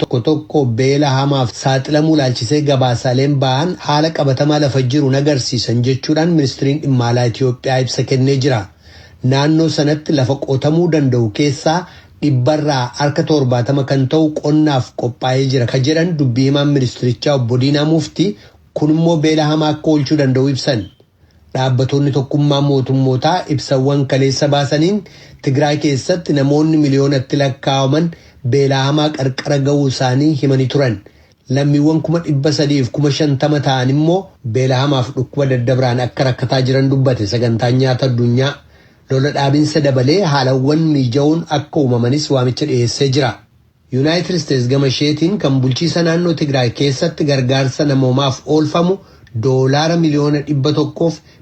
tokko tokko beela hamaaf saaxilamuu ilaalchisee gabaasaaleen ba'an haala qabatamaa lafa jiru agarsiisan jechuudhaan ministiriin dhimma alaa Itiyoophiyaa ibsa kennee jira. Naannoo sanatti lafa qotamuu danda'u keessaa dhibbarraa harka 70 kan ta'u qonnaaf qophaa'ee jira ka jedhan dubbii himaan ministirichaa obbo Diinaa Mufti, kun immoo beela hamaa akka oolchuu danda'u ibsan. Dhaabbattoonni tokkummaa mootummootaa ibsawwan kaleessa baasaniin Tigraay keessatti namoonni miliyoonatti lakkaa'aman beela hamaa qarqara ga'uu isaanii himanii turan. Lammiiwwan 350,000 ta'an immoo beela hamaaf dhukkuba daddabraan akka rakkataa jiran dubbate sagantaan nyaata addunyaa. Lola dhaabinsa dabalee haalawwan miija'uun akka uumamanis waamicha dhiyeessee jira. Yuunaayitid Isteets gama isheetiin kan bulchiisa naannoo Tigraay keessatti gargaarsa namoomaaf oolfamu doolaara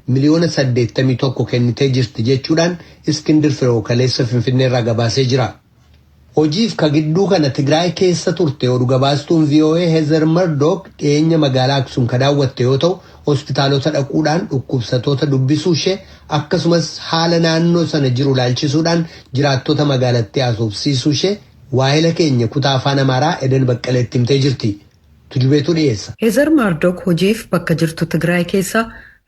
181,000,081 kennitee jirti jechuudhaan Iskindir Firoo kaleessa Finfinneerraa gabaasee jira. Hojiif ka gidduu kana Tigraay keessa turte oduu gabaastuun VOA Heezer Murdoch dhiyeenya magaalaa Aksum ka daawwatte yoo ta'u, hospitaalota dhaquudhaan dhukkubsattoota dubbisuu ishee akkasumas haala naannoo sana jiru ilaalchisuudhaan jiraattota magaalattii haasofsiisuu ishee waahila keenya kutaa afaan Amaaraa Eden Baqqaleetti himtee jirti. Tujubeetu dhiyeessa. Heezer Murdoch hojiif bakka jirtu Tigraay keessa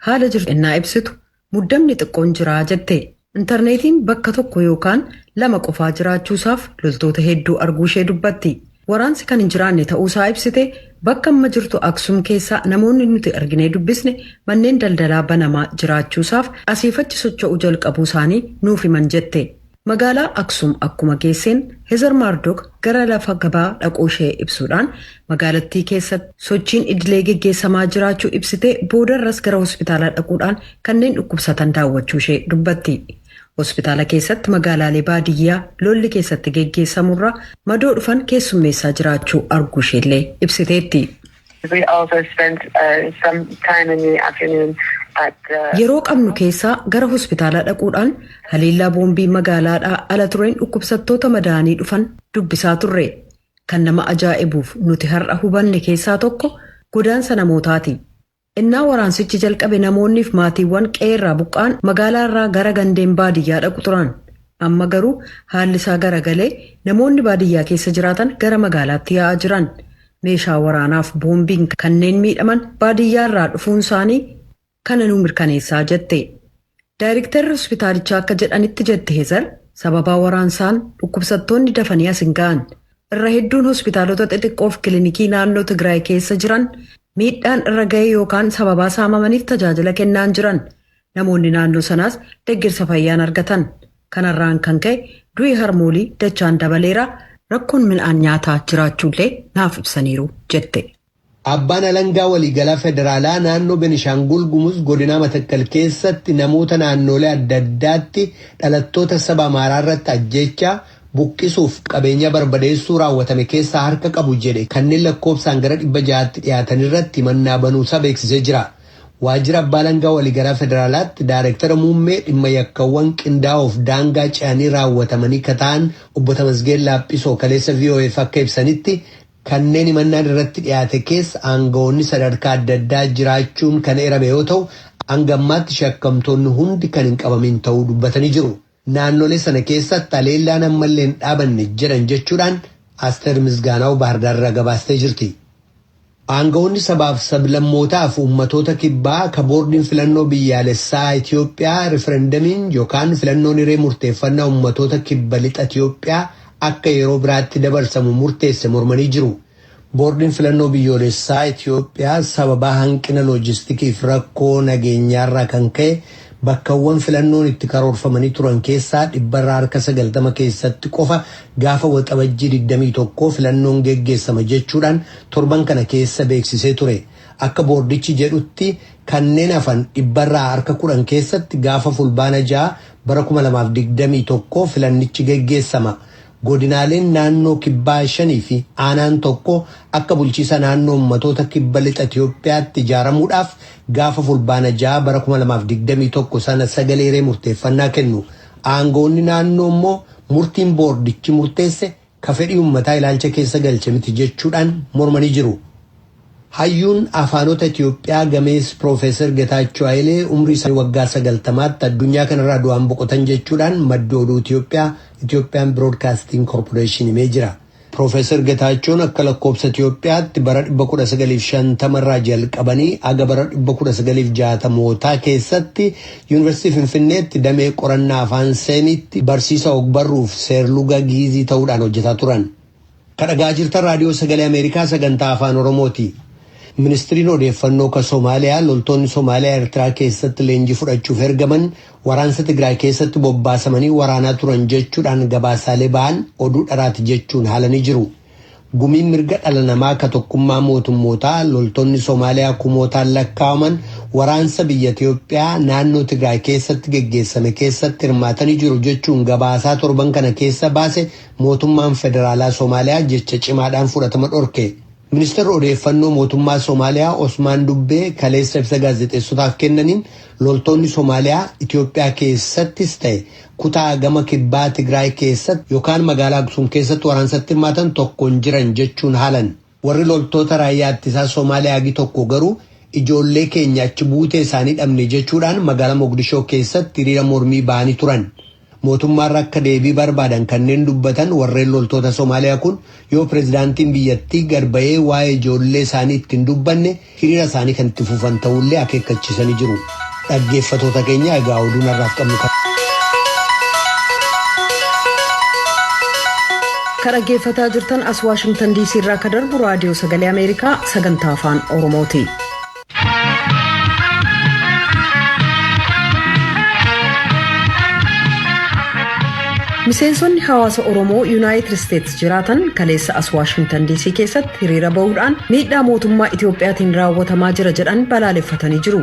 haala jirtu ennaa ibsitu muddamni xiqqoon jiraa jette. Intarneetiin bakka tokko yookaan lama qofaa jiraachuusaaf loltoota hedduu arguu ishee dubbatti. Waraansi kan hin jiraanne ta'uusaa ibsite, bakka amma jirtu Aksum keessaa namoonni nuti arginee dubbisne manneen daldalaa banamaa jiraachuusaaf asiifachi socho'uu jalqabuu isaanii nuuf himan jette. Magaalaa Aksum akkuma geesseen Heezer Murdoch gara lafa gabaa dhaquu ishee ibsuudhaan magaalattii keessatti sochiin idilee geggeessamaa jiraachuu ibsite, boodarras gara hospitaalaa dhaquudhaan kanneen dhukkubsatan daawwachuu ishee dubbatti. Hospitaala keessatti magaalaalee baadiyyaa lolli keessatti geggeessamurraa madoo dhufan keessummeessaa jiraachuu arguu isheellee ibsiteetti. We also spent some time in the afternoon at the Yeroo qabnu keessaa gara hospitaalaa dhaquudhaan haleellaa boombii magaalaadhaa ala tureen dhukkubsattoota madaanii dhufan dubbisaa turre. Kan nama ajaa'ibuuf nuti har'a hubanne keessaa tokko godaansa namootaati. Innaa waraansichi jalqabe namoonniif maatiiwwan qe'eerraa buqqaan magaalaarraa gara gandeen baadiyyaa dhaqu turan. Amma garuu haalli isaa garagalee namoonni baadiyyaa keessa jiraatan gara magaalaatti yaa'aa jiran. Meeshaa waraanaaf boombiin kanneen miidhaman baadiyyaarraa dhufuun isaanii kana nu mirkaneessaa jette. Daayirektarri hospitaalichaa akka jedhanitti, jette Heezer, sababaa waraansaan dhukkubsattoonni dafanii as hin ga'an. Irra hedduun hospitaalota xixiqqoof kilinikii naannoo Tigraay keessa jiran miidhaan irra ga'e yookaan sababaa saamamaniif tajaajila kennaan jiran. Namoonni naannoo sanaas deeggarsa fayyaan argatan. Kanarraan kan ka'e du'i harmoolii dachaan dabaleera, rakkoon midhaan nyaataa jiraachuullee naaf ibsaniiru jette. Abbaan alangaa waliigalaa federaalaa naannoo Benishaangul Gumuz godina Matakkal keessatti namoota naannolee adda addaatti dhalattoota saba Amaaraa irratti ajjeechaa, buqqisuuf qabeenya barbadeessuu raawwatame keessaa harka qabu jedhe kanneen lakkoofsaan gara 600tti dhiyaatan irratti himannaa banuusaa beeksisee jira. Waajjira abbaa alangaa waliigalaa federaalaatti daayireektara muummee dhimma yakkawwan qindaa'oof daangaa ce'anii raawwatamanii kataan obbo Tamasgeen Laaphisoo kaleessa VOAf akka ibsanitti, kanneen himannaan irratti dhiyaate keessa aangawoonni sadarkaa adda addaa jiraachuun kan eerame yoo ta'u, hanga ammaatti shakkamtoonni hundi kan hin qabamin ta'uu dubbatanii jiru. Naannolee sana keessatti haleellaan ammallee hin dhaabanne jedhan jechuudhaan Asteer Misgaanaw Baahirdaarraa gabaastee jirti. Aangawoonni sabaaf sablammootaa fi uummatoota kibbaa ka boordiin filannoo biyyaalessaa Itiyoophiyaa riferendamiin yookaan filannoon hiree murteeffannaa uummatoota kibba lixa Itiyoophiyaa akka yeroo biraatti dabarsamu murteesse mormanii jiru. Boordiin filannoo biyyoolessaa Itiyoophiyaa sababaa hanqina loojistikiif rakkoo nageenyaarraa kan ka'e bakkawwan filannoon itti karoorfamanii turan keessaa 90% keessatti qofa gaafa Waxabajjii 21 filannoon geggeessama jechuudhaan torban kana keessa beeksisee ture. Akka boordichi jedhutti kanneen hafan 10% keessatti gaafa Fulbaana 6 bara 2021 filannichi geggeessama. Godinaaleen naannoo kibbaa shanii fi aanaan tokko akka bulchiisa naannoo uummatoota kibba lixa Itiyoophiyaatti ijaaramuudhaaf gaafa Fulbaana 6 bara 2021 sana sagalee hiree murteeffannaa kennu. Aangoonni naannoo immoo murtiin boordichi murteesse ka fedhii uummataa ilaalcha keessa galche miti jechuudhaan mormanii jiru. Hayyuun afaanota Itiyoophiyaa gameessi Piroofeesar Getaachoo Hayilee umrii isaanii waggaa 90tti addunyaa kanarraa du'aan boqotan jechuudhaan maddi oduu Itiyoophiyaa Itiyoophiyaan Biroodkaastiin Koorporeeshin himee jira. Piroofeesar Getaachoon akka lakkoobsa Itiyoophiyaatti bara 1950 irraa jalqabanii aga bara 1960mootaa keessatti Yuunivarsiitii Finfinneetti damee qorannaa afaan Seemiitti barsiisa ogbarruuf seerluga Giizii ta'uudhaan hojjetaa turan. Kan dhagaa jirtan Raadiyoo Sagalee Ameerikaa sagantaa Afaan Oromooti. Ministiriin odeeffannoo ka Somaaliyaa loltoonni Somaaliyaa Eertiraa keessatti leenjii fudhachuuf ergaman waraansa Tigraay keessatti bobbaasamanii waraanaa turan jechuudhaan gabaasaalee ba'an oduu dharaati jechuun haalanii jiru. Gumiin mirga dhala namaa ka tokkummaa mootummootaa loltoonni Somaaliyaa kumootaan lakkaa'aman waraansa biyya Itiyoophiyaa naannoo Tigraay keessatti geggeessame keessatti hirmaatanii jiru jechuun gabaasaa torban kana keessa baase mootummaan federaalaa Somaaliyaa jecha cimaadhaan fudhatama dhorke. Ministeerri odeeffannoo mootummaa Somaaliyaa Osmaan Dubbee kaleessa ibsa gaazexeessotaaf kennaniin loltoonni Somaaliyaa Itiyoophiyaa keessattis ta'e kutaa gama kibbaa Tigraay keessatti yookaan magaalaa Aksum keessatti waraansatti hirmaatan tokko hin jiran jechuun haalan. Warri loltoota raayyaa ittisaa Somaaliyaa hagi tokko garuu ijoollee keenya achi buutee isaanii dhabne jechuudhaan magaalaa Mogadishoo keessatti hiriira mormii ba'anii turan. Mootummaarra akka deebii barbaadan kanneen dubbatan warreen loltoota Somaaliyaa kun yoo pireezidaantiin biyyattii gad ba'ee waa'ee ijoollee isaanii itti hin dubbanne hiriira isaanii kan itti fufan ta'ullee akeekkachiisanii jiru. Dhaggeeffatoota keenya egaa oduun har'aaf qabnu kana. Ka dhaggeeffataa jirtan as Waashingtan diisii irraa ka darbu raadiyoo sagalee Ameerikaa sagantaa afaan Oromooti. Miseensonni hawaasa Oromoo Yuunaayitid Isteetsi jiraatan kaleessa as Waashingtan diisii keessatti hiriira bahuudhaan miidhaa mootummaa Itiyoophiyaatiin raawwatamaa jira jedhan balaaleffatanii jiru.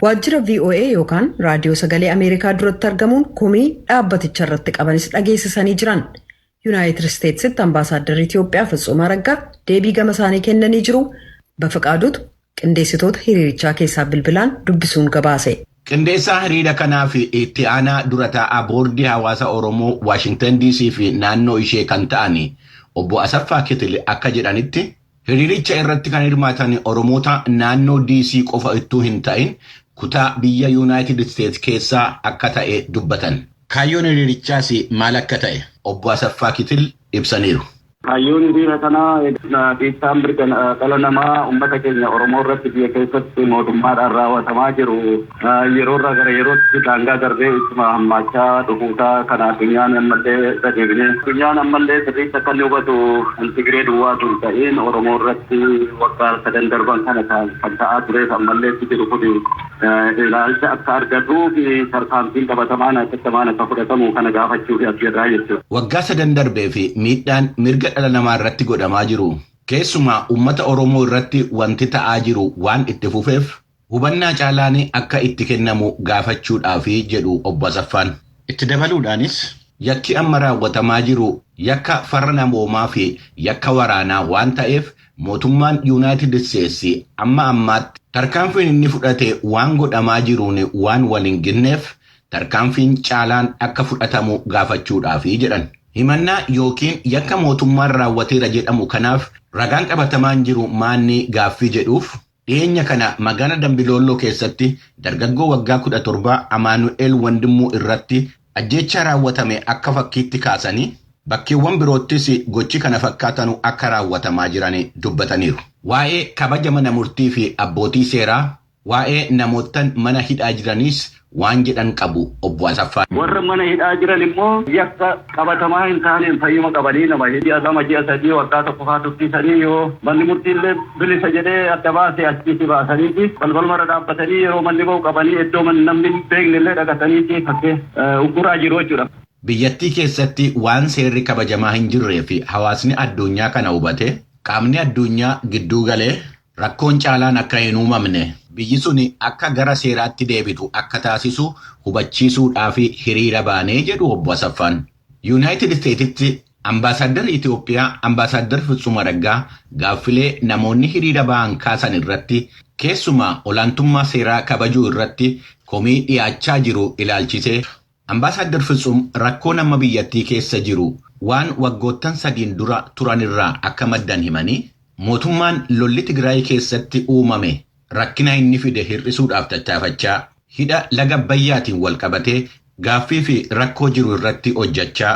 Waajjira VOA yookaan raadiyoo sagalee Ameerikaa duratti argamuun komii dhaabbaticha irratti qabanis dhageessisanii jiran. Yuunaayitid Isteetsitti ambaasaadarri Itiyoophiyaa Fitsum Araggaa deebii gama isaanii kennanii jiru. Bafaqaaduutu qindeessitoota hiriirichaa keessaa bilbilaan dubbisuun gabaase. Qindeessaa hiriira kanaa fi itti aanaa dura taa'aa boordii hawaasa Oromoo Waashingtan DC fi naannoo ishee kan ta'an obbo Asaffaa Kitile akka jedhanitti hiriiricha irratti kan hirmaatan Oromoota naannoo DC qofa ittuu hin ta'in kutaa biyya Yuunaayitid Isteetsi keessaa akka ta'e dubbatan. Kaayyoon hiriirichaas maal akka ta'e obbo Asaffaa Kitil ibsaniiru. Kaayyoon hiriira kanaa dhiittaan mirga dhala namaa uummata keenya Oromoo irratti biyya keessatti mootummaadhaan raawwatamaa jiru yeroo irraa gara yerootti daangaa darbee ittuma hammaachaa dhufuusaa kana addunyaan ammallee irra deebinee addunyaan ammallee sirriitti akka inni hubatu kan Tigree duwwaatu hin ta'in Oromoo irratti waggaa sadan darban kana kan ta'aa tureef ammallee itti jiru kun ilaalcha akka argatuu fi tarkaanfiin qabatamaan akkatamaan akka fudhatamu kana gaafachuu fi as jirraa jechuudha. Waggaa sadan darbee fi miidhaan mirga dhala namaa irratti godhamaa jiru keessumaa uummata Oromoo irratti wanti ta'aa jiru waan itti fufeef hubannaa caalaan akka itti kennamu gaafachuudhaaf jedhu obbo Asaffaan. Itti dabaluudhaanis yakki amma raawwatamaa jiru yakka farra namoomaa fi yakka waraanaa waan ta'eef mootummaan Yuunaayitid Isteetsi amma ammaatti tarkaanfiin inni fudhate waan godhamaa jiruun waan wal hin ginneef tarkaanfiin caalaan akka fudhatamu gaafachuudhaaf jedhan. Himannaa yookiin yakka mootummaan raawwateera jedhamu kanaaf ragaan qabatamaan jiru maanni gaaffii jedhuuf dhiyeenya kana magaalaa Dambiloolloo keessatti dargaggoo waggaa 17 Amaanu'eel Wandimmuu irratti ajjeechaa raawwatame akka fakkiitti kaasanii bakkeewwan biroottis gochi kana fakkaatanu akka raawwatamaa jiran dubbataniiru. Waa'ee kabaja mana murtii fi abbootii seeraa, waa'ee namoottan mana hidhaa jiraniis waan jedhan qabu obbo Asaffaa. Warra mana hidhaa jiran immoo yakka qabatamaa hin taaneen fayyuma qabanii nama ji'a 2 ji'a 3 waggaa tokko faa tursiisanii yoo manni murtiillee bilisa jedhee adda baase achitti baasaniiti balbalmarra dhaabbatanii yeroo manni ba'u qabanii iddoo namni hin beeknellee dhaqataniiti fakkee ugguraa jiru jechuudha. Biyyattii keessatti waan seerri kabajamaa hin jirree fi hawaasni addunyaa kana hubate qaamni addunyaa gidduu galee rakkoon caalaan akka hin uumamne biyyi sun akka gara seeraatti deebitu akka taasisu hubachiisuudhaaf hiriira baanee jedhu obbo Asaffaan. Yuunaayitid Isteetitti ambaasaadarri Itiyoophiyaa ambaasaaddar Fitsum Araggaa gaaffilee namoonni hiriira ba'an kaasan irratti keessumaa olaantummaa seeraa kabajuu irratti komii dhiyaachaa jiru ilaalchisee ambaasaaddar Fitsum rakkoo nama biyyattii keessa jiru waan waggoottan sadiin dura turanirraa akka maddan himanii mootummaan lolli Tigraay keessatti uumame rakkina inni fide hir'isuudhaaf tattaafachaa hidha laga Abbayyaatiin wal qabatee gaaffii fi rakkoo jiru irratti hojjechaa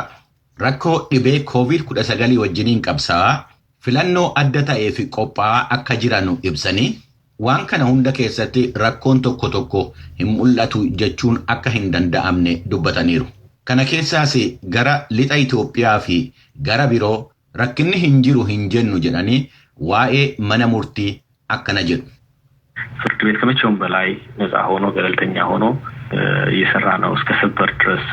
Rakkoo dhibee COVID-19 wajjiniin qabsaa'aa filannoo adda ta'ee fi qophaa'aa akka jiranu ibsanii waan kana hunda keessatti rakkoon tokko tokko hin mul'atu jechuun akka hin danda'amne dubbataniiru. Kana keessaas gara lixa Itoophiyaa fi gara biroo rakkinni hin jiru hin jennu jedhanii waa'ee mana murtii akkana jedhu. ፍርድ ቤት ከመቼውም በላይ ነፃ ሆኖ ገለልተኛ ሆኖ እየሰራ ነው እስከ ሰበር ድረስ።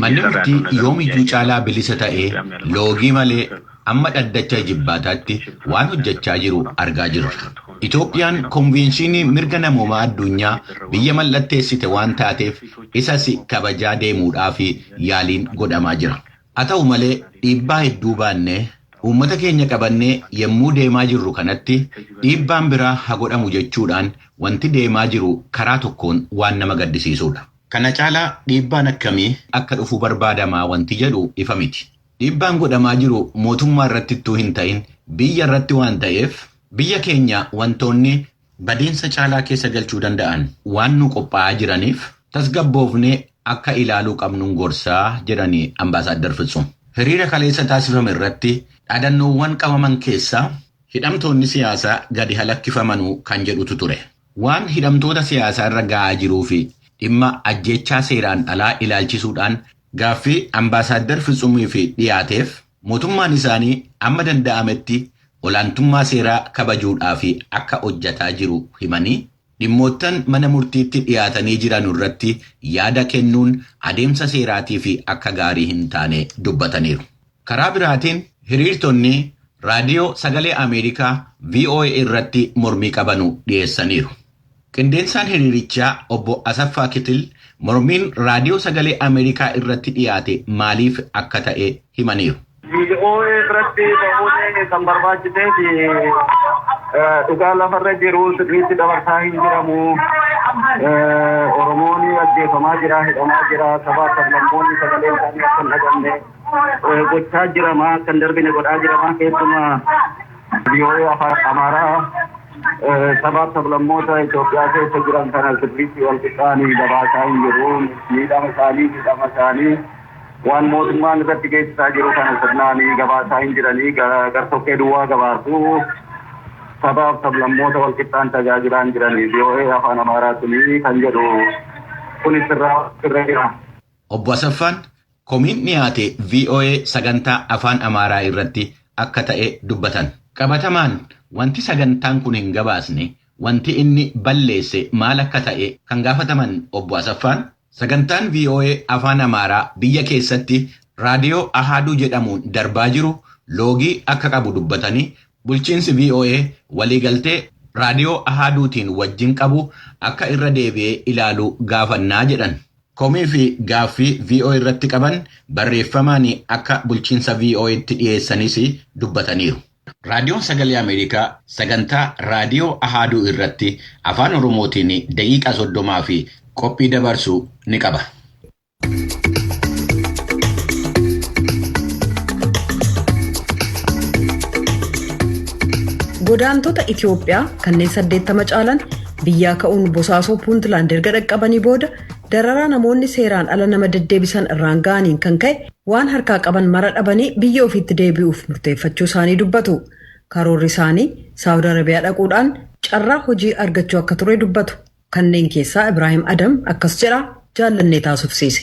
Manni murtii yoomiyyuu caalaa bilisa ta'ee loogii malee amma dhaddacha jibbaataatti waan hojjechaa jiru argaa jirra. Itoophiyaan konvenshinii mirga namoomaa addunyaa biyya mallatteessite waan taateef isas kabajaa deemuudhaaf yaaliin godhamaa jira. Haa ta'u malee dhiibbaa hedduu baannee uummata keenya qabannee yommuu deemaa jirru kanatti dhiibbaan biraa haa godhamu jechuudhaan wanti deemaa jiru karaa tokkoon waan nama gaddisiisudha. Kana caalaa dhiibbaan akkamii akka dhufu barbaadamaa wanti jedhu ifa miti. Dhiibbaan godhamaa jiru mootummaa irratti ittuu hin ta'in biyya irratti waan ta'eef biyya keenya wantoonni badiinsa caalaa keessa galchuu danda'an waan nu qophaa'aa jiraniif tasgabboofnee akka ilaaluu qabnuun gorsaa jedhanii Ambaasaadder Fitsum. Hiriira kaleessa taasifame irratti dhaadannoowwan qabaman keessaa hidhamtoonni siyaasaa gadi halakkifamanuu kan jedhutu ture. Waan hidhamtoota siyaasaa irra ga'aa jiruu fi dhimma ajjechaa seeraan alaa ilaalchisuudhaan gaaffii Ambaasaadder Fitsumii fi dhiyaateef mootummaan isaanii amma danda'ametti olaantummaa seeraa kabajuudhaaf akka hojjetaa jiru himanii dhimmoottan mana murtiitti dhiyaatanii jiran irratti yaada kennuun adeemsa seeraatii fi akka gaarii hin taane dubbataniiru. Karaa biraatiin hiriirtonni raadiyoo sagalee Ameerikaa VOA irratti mormii qabanu dhiyeessaniiru. Qindeessaan hiriirichaa obbo Asaffaa Kitil mormiin raadiyoo sagalee Ameerikaa irratti dhiyaate maaliif akka ta'e himaniiru. VOA irratti bahuun kan barbaachiseef dhugaa lafarra jiru sirriitti dabarsaa hin jiramu. Oromoon ajjeefamaa jira, hidhamaa jira, sabaa sablammoonni sagalee isaanii akka hin dhagamne gochaa jirama, akka hin darbine godhaa jirama. Keessumaa VOA afaan Amaaraa sabaaf sablammoota Itoophiyaa keessa jiran kana sirriitti wal qixxaanii gabaasaa hin jiru. Miidhama isaanii waan mootummaan irratti geessisaa jiru kana sirnaan gabaasaa hin jiranii gartokkee duwwaa gabaasu. Sabaaf sablammoota wal qixxaan tajaajilaa hin jiranii VOA afaan Amaaraa suni kan jedhu kunis sirra jira. Obbo Asaffaan komiin dhiyaate VOA sagantaa afaan Amaaraa irratti akka ta'e dubbatan. Qabatamaan wanti sagantaan kun hin gabaasne wanti inni balleesse maal akka ta'e kan gaafataman obbo Asaffaan sagantaan VOA afaan Amaaraa biyya keessatti raadiyoo Ahaaduu jedhamuun darbaa jiru loogii akka qabu dubbatanii bulchiinsi VOA waliigaltee raadiyoo Ahaaduutiin wajjin qabu akka irra deebi'ee ilaalu gaafannaa jedhan. Komii fi gaaffii VOA irratti qaban barreeffamaan akka bulchiinsa VOA'tti dhiyeessanis dubbataniiru. Raadiyoon Sagalee Ameerikaa sagantaa Raadiyoo Ahaaduu irratti afaan Oromootiin daqiiqaa 30 fi qophii dabarsu ni qaba. Godaantota Itoophiyaa kanneen 80 caalan biyyaa ka'uun Bosaasoo Puuntland erga dhaqqabanii booda dararaa namoonni seeraan ala nama deddeebisan irraan ga'aniin kan ka'e waan harkaa qaban mara dhabanii biyya ofiitti deebi'uuf murteeffachuu isaanii dubbatu. Karoorri isaanii Saawud Arabiyaa dhaquudhaan carraa hojii argachuu akka ture dubbatu. Kanneen keessaa Ibraahim Adam akkas jedha jaallannee taasifsiise.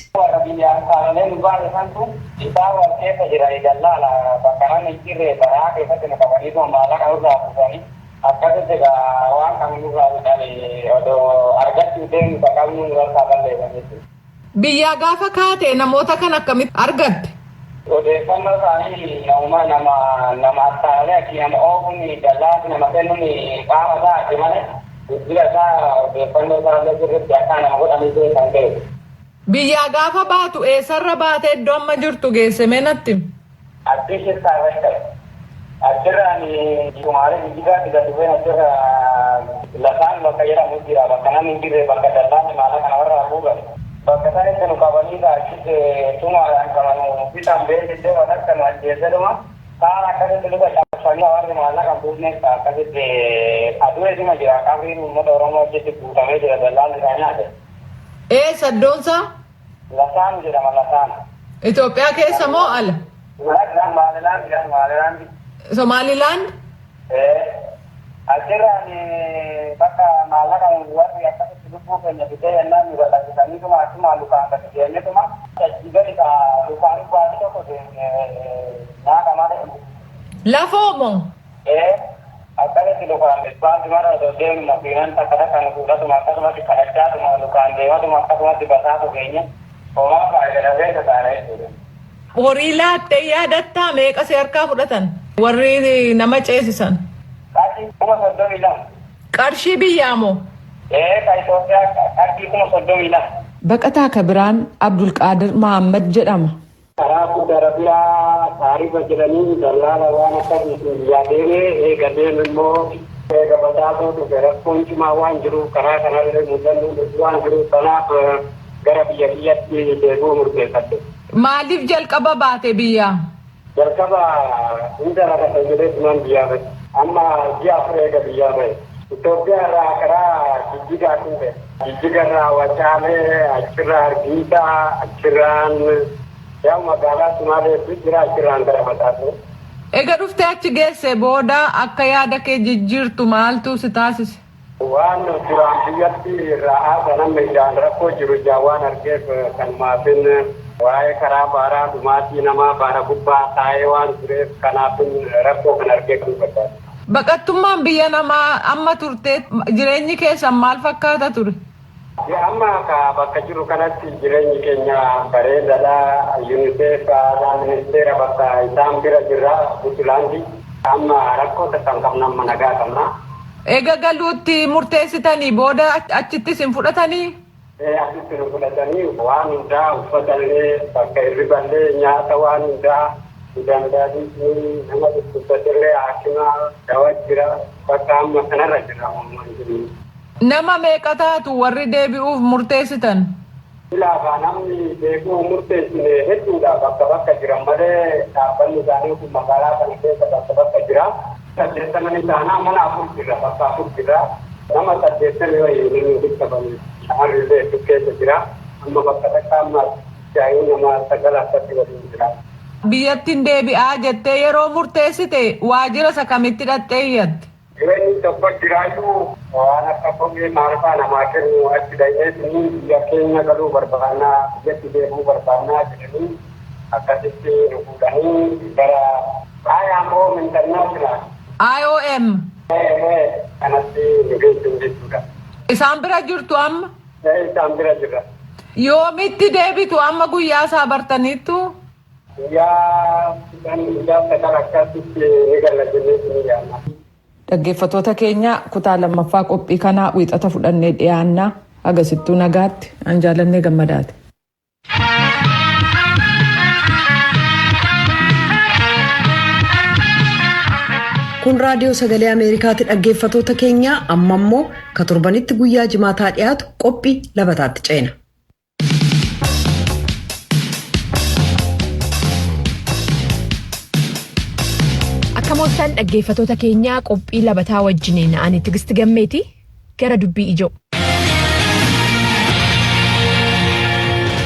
Biyyaa gaafa kaate namoota kan akkamitti argatte? Odeeffannoo isaanii nama nama attaalee akki nama oofuun dallaatti nama kennuun qaama isaati malee guddina isaa odeeffannoo isaallee sirriitti akka nama godhanii beekan ta'e. Biyyaa gaafa baatu eessarra baatee iddoo amma jirtu geesse mee natti? Addis shirkaa irratti ta'e. Achirraan Sumaalee Jijjigaatti gad dhufeen achirra Lasaan bakka jedhamu jira bakka namni hin jirre bakka dallaan maallaqa namarraa fuudhan. Bakka sanitti nu qabanii achitti tumaadhaan qabanu bitaan beeksisee waan akka nu ajjeesedhuma kaan akkasitti luka cabsanii warri maallaqa buufnes akkasitti adureetuma jira qabriin uummata Oromoo achitti guutamee jira dallaan isaa nyaate. Eessa iddoonsaa? Lasaan jedhama Lasaan. Itoophiyaa keessa moo ala? Somaalilaand. Somaalilaand? Achirraan bakka maallaqa warri akkasitti lubbuu keenya fidee jennaan nu gadhiisaniituma achuma lukaan gadi deemnetuma achi gadi lukaan baasii tokko deemne nyaata malee. Lafoo moo? Akkasitti lukaan ispaaltii mara osoo deemnu makiinaan takka takka nu fuudhatuma akkasumatti kadhachaatuma lukaan deematuma akkasumatti basaatu keenya homaa faayidaa keessa taana jechuudha. Horii laattee yaadattaa meeqa si harkaa fudhatan? Warri nama ceesisan. Qarshii 32,000. Qarshii biyyaa moo? Ee, kan Itoophiyaa qarshii 32,000. Baqataa Kabiraan Abdulqaadir Mahammad jedhama. Karaa Saudi Arabiyaa taarifa jedhanii dallaala waan akkasiitiin biyyaa deemee eega deemu immoo eega bataatoo dhufe rakkoon cimaa waan jiruuf karaa kanallee mul'annuu dhufu waan jiruuf kanaaf gara biyya kiyyatti deebi'uu murteeffadhe. Maaliif jalqaba baate biyyaa? Jalqaba hunda rakkate jedhee tumaan biyyaa bahe. Amma ji'a 4 eega biyyaa bahe. Itoophiyaa irraa karaa Jijjigaa dhufe. Jijjiga irraa Wacaalee, achirraa Hargeysaa, achirraan yaa'u magaalaa Sumaaleetu jira achirraan gara Mataasoo. Egaa dhuftee achi geesse booda akka yaada kee jijjiirtu maaltu si taasise? Waan duraan biyyatti ra'aa sanamma ijaan rakkoo jiru ijaan waan argeef kanumaafin waa'ee karaa baaraa dhumaatii namaa baara gubbaa taa'ee waan tureef kanaafin rakkoo kan argee kan barbaadu. Baqattummaan biyya namaa amma turte jireenyi keessan maal fakkaata ture? Amma bakka jiru kanatti jireenyi keenya bareedaadha. UNICEF ministeera bakka isaan bira jirra Buntulaandi. Amma rakkoo takka qabna amma nagaa qabna. Eega galuutti murteessitanii booda achittis hin fudhatanii? Achitti nu fudhatanii waan hundaa uffatallee bakka hirriballee nyaata waan hundaa danda'anii nama dhukkubsatillee haakima dawaa jira bakka amma kanarra jira uummanni jiru. Nama meeqa taatu warri deebi'uuf murteessitan? Ilaafaa namni deebi'uuf murteessine hedduudha bakka bakka jiran malee dhaabbanni isaanii kun magaalaa kana keessa bakka bakka jira. 80 taanaa mana 4 jira bakka 4 jira. Nama 80 wayii namni walitti qabame shamarri hedduu keessa jira. Amma bakka takka amma jaayuu nama 9 akkatti waliin jira. Biyyattiin deebi'aa jettee yeroo murteessite waajjira isa kamitti dhaqxee iyyatte? Jireenyi tokko jiraachuu waan akka kophee maalfaa namaa kennu achi dhaqee biyya keenya galuu barbaannaa biyyatti deemuu barbaannaa jedhanii akkasitti nu fuudhanii gara IOM International. IOM. Kanatti nu geessu jechuudha. Isaan bira jirtu amma? Isaan bira jirra. Yoomitti deebitu amma guyyaa isaa bartaniittu? Guyyaa 9 akkasitti ni galla jennee ni yaadna. Dhaggeeffattoota keenya kutaa lammaffaa qophii kanaa wiixata fudhannee dhiyaannaa agasittuu nagaatti an jaallannee gammadaati. Kun raadiyoo sagalee Ameerikaatti dhaggeeffattoota keenya amma immoo ka torbanitti guyyaa jimaataa dhiyaatu qophii labataatti ceena. Akka mooltan dhaggeeffattoota keenyaa qophii labataa wajjiniin ani Tigisti Gammeeti gara dubbii ijoo.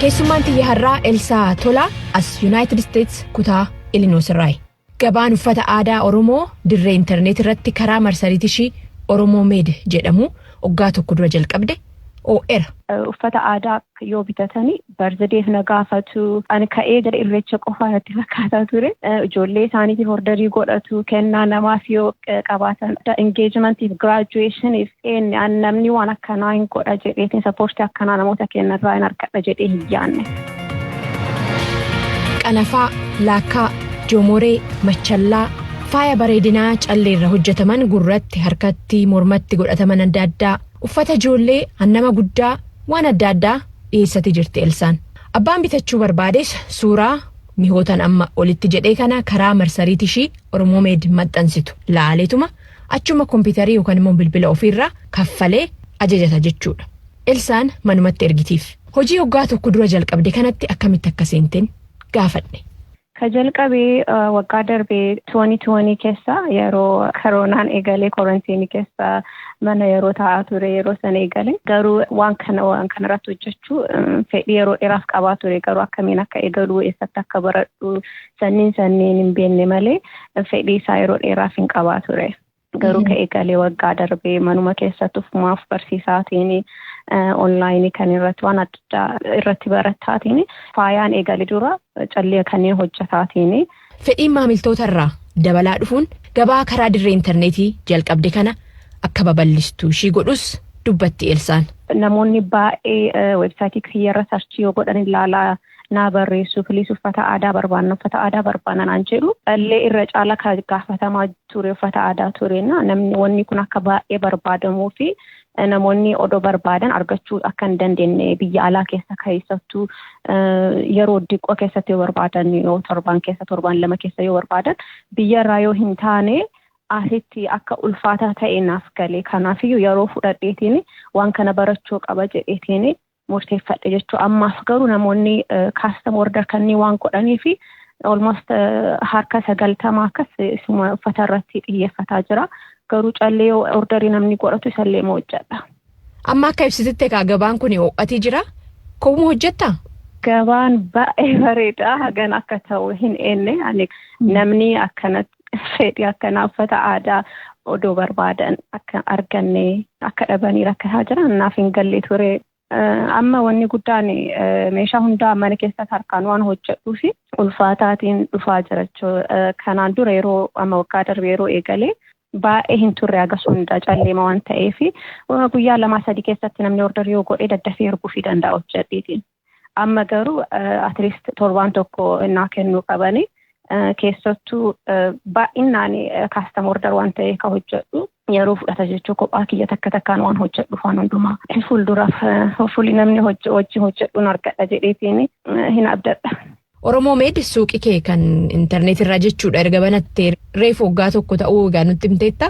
Keessummaan tiyya har'aa Elsaa Tolaa as Yuunaayitid Isteets kutaa Ilinoos irraayi. Gabaan uffata aadaa Oromoo dirree intarneet irratti karaa marsariitii ishii Oromoo Meed jedhamu waggaa tokko dura jalqabde oo'era. Uffata aadaa yoo bitatanii birthdayf na gaafatu. Ani ka'ee jala irreecha qofaa natti fakkaataa ture. Ijoollee isaaniitiif orderii godhatu. Kennaa namaaf yoo qabaatan engagementiif graduationiif namni waan akkanaa hin godha jedheetiin supportii akkanaa namoota kennarraa hin argadha jedhee hin yaadne. Qanafaa, laakkaa, joomoree, machallaa, faaya bareedinaa calleerra hojjetaman gurratti, harkatti, mormatti godhataman adda addaa, uffata ijoollee nama guddaa waan adda addaa dhiyeessatee jirti Elsaan. Abbaan bitachuu barbaades suuraa mi'ootan amma olitti jedhee kana karaa marsariitii ishii Oromoo Meed maxxansitu laaleetuma achuma kompiitarii yookaan immoo bilbila ofiirraa kaffalee ajajata jechuudha. Elsaan manumatti ergitiif. Hojii waggaa tokko dura jalqabde kanatti akkamitti akka seenteen gaafadhe. Ka jalqabee waggaa darbee 2020 keessa, yeroo koronaan eegalee, quarantine keessa mana yeroo taa'aa ture, yeroo sana eegale. Garuu waan kana irratti hojjechuu fedhii yeroo dheeraaf qabaa ture, garuu akkamiin akka eegaluu, eessatti akka baradhu sanniin hin beekne malee fedhii isaa yeroo dheeraaf hin qabaa ture. Garuu ka eegalee waggaa darbee manuma keessatti ofumaaf barsiisaatiin, online kan irratti waan adda addaa irratti barataatiin, faayaan eegale, dura callee kanneen hojjetaatiin. Fedhiin maamiltoota irraa dabalaa dhufuun gabaa karaa dirree intarneetii jalqabde kana akka babal'istuu ishii godhus dubbatti Elsaan. Namoonni baay'ee website kiyyarra search yoo godhan ilaalaa naa barreessu, "Please, uffata aadaa barbaanna, uffata aadaa barbaanna," naan jedhu. Callee irra caala kan gaafatamaa ture uffata aadaa ture. Namni wanni kun akka baay'ee barbaadamuu fi namoonni odoo barbaadan argachuu akka hin dandeenye, biyya alaa keessa keessattuu yeroo diqqoo keessatti yoo barbaadan, yoo torban keessa, torban 2 keessa yoo barbaadan, biyya irraa yoo hin taane asitti akka ulfaataa ta'e naaf galee. Kanaafiyyuu yeroo fudhadheetiin waan kana barachuu qaba jedheetiin murteeffadhe jechuudha. Ammaaf garuu namoonni custom order kanneen waan godhanii fi almost 90% akkas isuma uffata irratti xiyyeeffataa jira. Garuu callee order namni godhatu isallee ma hojjedha. Amma akka ibsititti egaa gabaan kun ho'atii jira. Koomuu hojjettaa? Gabaan baay'ee bareeda. Hagan akka ta'u hin eenne. Ani namni akkanatti fedhii akkanaa uffata aadaa odoo barbaadan akka arganne akka dhabanii rakkataa jiran naaf hin galle ture. Amma wanni guddaan meeshaa hundaa mana keessatti harkaan waan hojjedhuu fi ulfaataatiin dhufaa jira jechuudha. Kanaan dura yeroo amma waggaa darbe yeroo eegalee baay'ee hin turre, hagas hundaa calleema waan ta'eef guyyaa 2 3 keessatti namni order yoo godhee daddafee erguufii danda'a hojjedheetiin. Amma garuu at least torbaan tokko innaa kennuu qabani. Keessattuu baay'inaan custom order waan ta'eef ka hojjedhu yeroo fudhata jechuu, kophaa kiyya takka takkaan waan hojjedhu waan hundumaa. Fuulduraaf hopefully namni wajjin hojjedhuun argadha jedheetiin hin abdadha. Oromoo Made suuqii kee kan intarneetirraa jechuudha erga banattee reefu waggaa tokko ta'uu egaa nutti himteetta.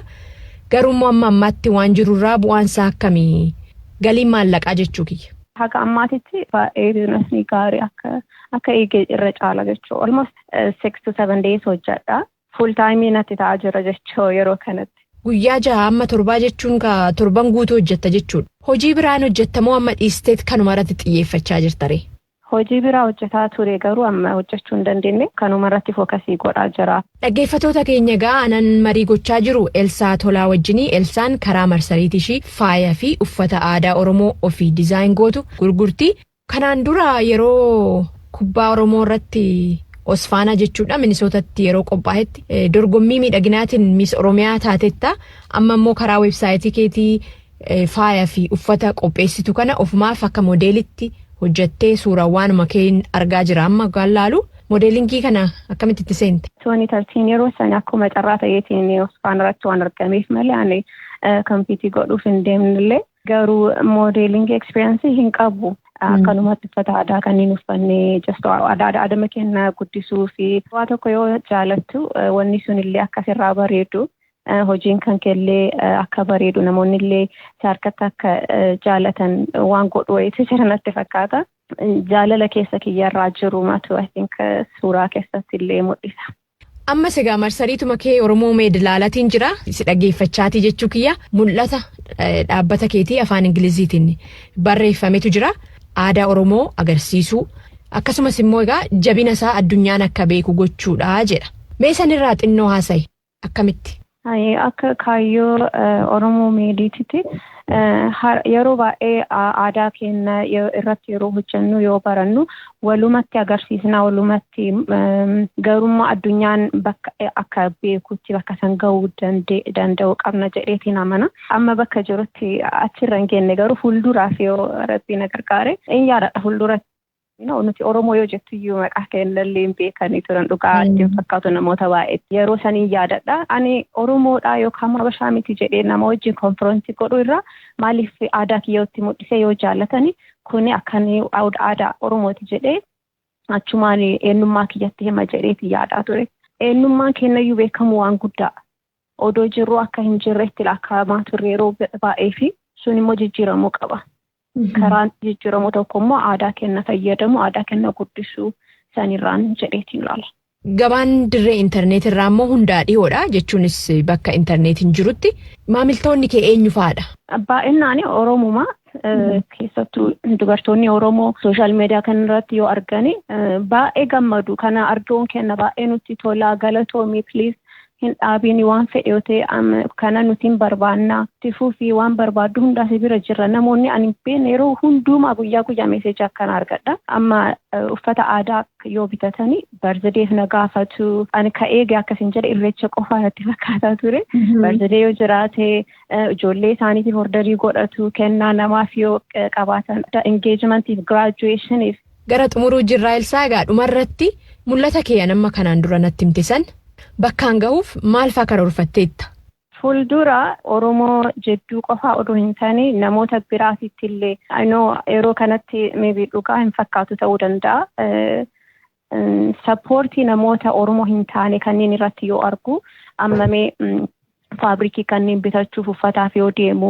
Garuu immoo amma ammaatti waan jirurraa bu'aan isaa akkamii, galiin maallaqaa jechuu kiyya? Haga ammaatitti baay'ee business gaarii akka eegee irra caala jechuudha. Almost 6 to 7 days hojjedha. Full time natti ta'aa jira jechuu yeroo kanatti. Guyyaa 6 hamma 7 jechuun ka torban guutuu hojjetta jechuudha. Hojii biraan hojjettamoo amma dhiisteet kanuma irratti xiyyeeffachaa jirta ree? Hojii biraa hojjetaa ture, garuu amma hojjechuu hin dandeenye, kanuma irratti focus godhaa jira. Dhaggeeffattoota keenya, egaa anan marii gochaa jiru Elsaa Tolaa wajjinii. Elsaan karaa marsariitii ishii faaya fi uffata aadaa Oromoo ofii design gootu gurgurti. Kanaan dura yeroo kubbaa Oromoo irratti Osfaanaa jechuudha Minisootatti yeroo qophaa'etti dorgommii miidhaginaatiin Miss Oromiyaa taatetta. Amma immoo karaa website keetii faaya fi uffata qopheessitu kana ofumaaf akka modeelitti hojjettee suurawwaanuma keen argaa jira amma laalu. Modeling kana akkamitti itti seente? 2013 yeroo sana akkuma carraa ta'eetiin Osfaan irratti waan argameef malee ani compete godhuuf hin deemnellee, garuu modeling experience hin qabu. Akkanumatti uffata aadaa kanneen uffannee, just aadaa aadaa keenya guddisuu fi waa tokko yoo jaalattu wanni sun illee akkasirraa bareedu, hojiin kan keellee akka bareedu, namoonni illee si harkatti akka jaalatan waan godhu wayiitu jira natti fakkaata. Jaalala keessa kiyyarraa jiru matu I think suuraa keessatti illee mul'isa. Ammas egaa marsariituma kee Oromoo Made ilaalatiin jira. Si dhaggeeffachaatii jechuu kiyya, mul'ata dhaabbata keetii afaan Ingiliziitiin barreeffametu jira. Aadaa Oromoo agarsiisuu, akkasumas immoo egaa jabina isaa addunyaan akka beeku gochuudha jedha. Mee sanirraa xinnoo haasa'i, akkamitti? Akka kaayyoo Oromoo Madeiititti yeroo baay'ee aadaa keenya irratti yeroo hojjennu, yoo barannu, walumatti agarsiisna, walumatti garummaa addunyaan bakka akka beekutti bakka san gahuu danda'u qabna jedheetiin amana. Amma bakka jirutti achirra hin geenye, garuu fuulduraaf yoo Rabbi na gargaare hin yaadadha fuulduratti. Nuti Oromoo yoo jettu iyyuu maqaa keenyallee hin beekanii turan, dhugaa ittiin fakkaatu namoota baay'eetti. Yeroo sanii yaadadha. Ani Oromoodha yookaan Habashaa miti jedhee nama wajjin confront godhu irraa maaliif aadaa kiyyootti mul'isee yoo jaallatani, kuni akkan aadaa Oromooti jedhee achumaan eenyummaa kiyyatti hima jedheeti yaadaa ture. Eenyummaan keenyayyuu beekamu waan guddaa. Odoo jirru akka hin jirretti lakkaa'amaa turre yeroo baay'ee fi sun immoo jijjiiramuu qaba. Karaan jijjiiramu tokko immoo aadaa keenya fayyadamu, aadaa keenya guddisuu sanirraan jedheetiin ilaala. Gabaan dirree intarneet irraa immoo hundaa dhiyoodha jechuunis bakka intarneetiin jirutti maamiltoonni kee eenyu fa'aadha? Baay'inaan Oromuma. Keessattuu dubartoonni Oromoo social media kanarratti yoo argani baay'ee gammadu. Kana arguun kenna baay'ee nutti tola, galatoomii, please hin dhaabiin, waan fedhe yoo ta'e kana nuti hin barbaannaa tifuu fi waan barbaaddu hundaa si bira jirra. Namoonni ani hin beekne yeroo hundumaa guyyaa guyyaa message akkana argadha. Amma uffata aadaa yoo bitatanii birthdayf na gaafatu. Ani ka eege akkasin jedhe irreecha qofaa natti fakkaataa ture. Birthday yoo jiraate ijoollee isaaniitiif order godhatu, kennaa namaaf yoo qabaatan, engagementiif, graduationiif. Gara xumuruu jirraa Elsaa, egaa dhumarratti mul'ata kee amma kanaan dura natti himte san bakkaan gahuuf maal faa karoorfatteetta? Fuuldura Oromoo jidduu qofaa odoo hin taane namoota biraatitti illee. I know yeroo kanatti maybe dhugaa hin fakkaatu ta'uu danda'a. Support namoota Oromoo hin taane kanneen irratti yoo argu, ammamee fabric kanneen bitachuuf uffataaf yoo deemu,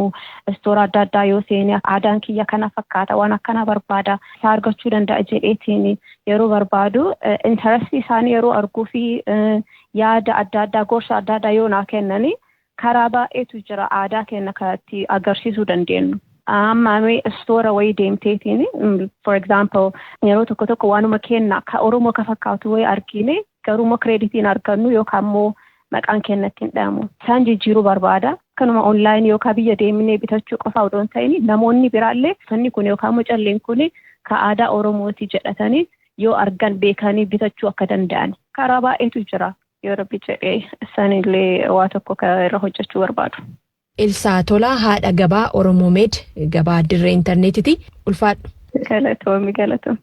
store adda addaa yoo seene, aadaan kiyya kana fakkaata, waan akkana barbaada, isaa argachuu danda'a jedheetiin yeroo barbaadu, interest isaanii yeroo arguu fi yaada adda addaa, gorsa adda addaa yoo naa kennani, karaa baay'eetu jira aadaa keenya kanatti agarsiisuu dandeenyu. Amma store wayii deemteetiin, for example, yeroo tokko tokko waanuma kenna ka Oromoo ka fakkaatu wayii argine, garuummoo creditiin argannu yookaan immoo maqaan keenyatti hin dhahamu. Isaan jijjiiruu barbaada. Akkanuma online yookaan biyya deemnee bitachuu qofa odoo hin ta'in, namoonni biraallee uffanni kun yookaan immoo calleen kun ka aadaa Oromooti jedhatanii yoo argan beekanii bitachuu akka danda'an. Karaa baay'eetu jira. Yoo Rabbi jedhee isaanillee waa tokko irra hojjechuu barbaadu. Elsaa Tolaa, haadha gabaa Oromoo Made, gabaa dirree intarneetiiti. Ulfaadhu. Galatoomi, galatoomi.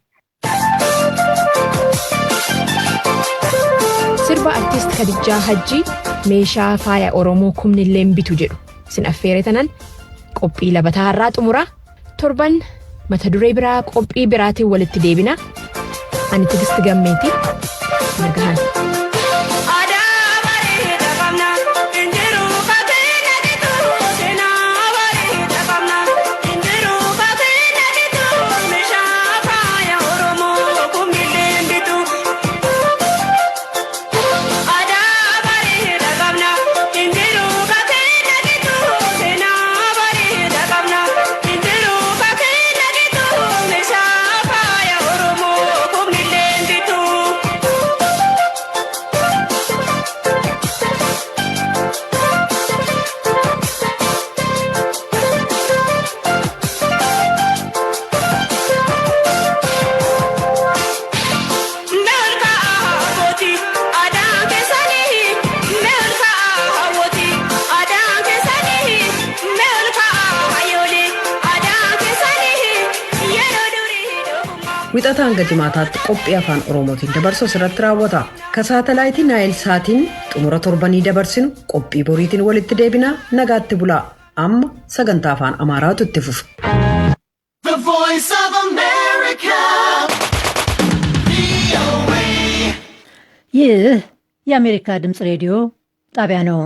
Sirba artist Kadijaa Hajjii "Meeshaa faaya Oromoo kumnillee bitu" jedhu isin affeere tanan qophii labataa har'aa xumuraa. Torban mata duree biraa, qophii biraatiin walitti deebina. Ani Tigisti Gammeeti, nagahan. Aadaa bareeda qabna, injiruu fakkeenya gitu. Seenaa bareeda qabna, injiruu fakkeenya gitu. Meeshaa faaya Oromoo kumnillee bitu. Aadaa bareeda qabna, injiruu fakkeenya gitu. Seenaa bareeda qabna, injiruu fakkeenya gitu. Meeshaa faaya Oromoo kumnillee bitu. Meelka hawwati aadaan keessanii, meelka hawwati aadaan keessanii, meelka hayyoolee aadaan keessanii yeroo durii dhuguma. Wixataa hanga Jimaataatti qophii Afaan Oromootiin dabarsu asirratti raawwata. Ka saatalaayitii Naayil Saatiin xumura torbanii dabarsinu qophii boriitiin walitti deebinaa, nagaatti bulaa. Amma sagantaa Afaan Amaaraatu itti fufa. The Voice of America. VOA. ይህ የአሜሪካ ድምፅ ሬዲዮ ጣቢያ ነው።